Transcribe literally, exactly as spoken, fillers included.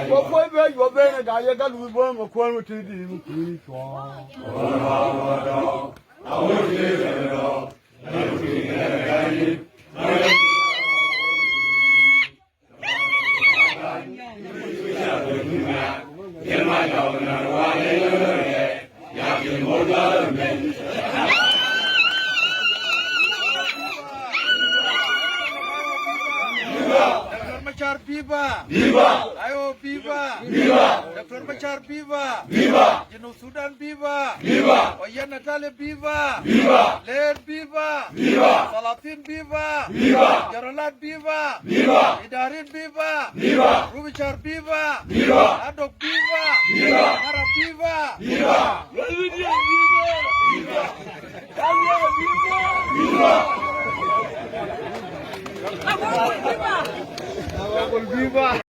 Wä kuɔc bɛ juɔp ben ɛ gaa yɛ gat wi̱i̱ bo̱o̱n mɛ kuäär mi ti di̱i̱m kui̱ cuɔ̱ɔ̱ŋ. Doctor Machar, viva! Viva! Ayo, viva! Viva! Doctor Machar, viva! Viva! Junub Sudan, viva! Viva! Oyana Tale, viva! Viva! Ler, viva! Viva! Salatin, viva! Viva! Jaralat, viva! Viva! Idarin, viva! Viva! Rubishar, viva! Viva! Adok, viva! Viva! Mara, viva! Viva!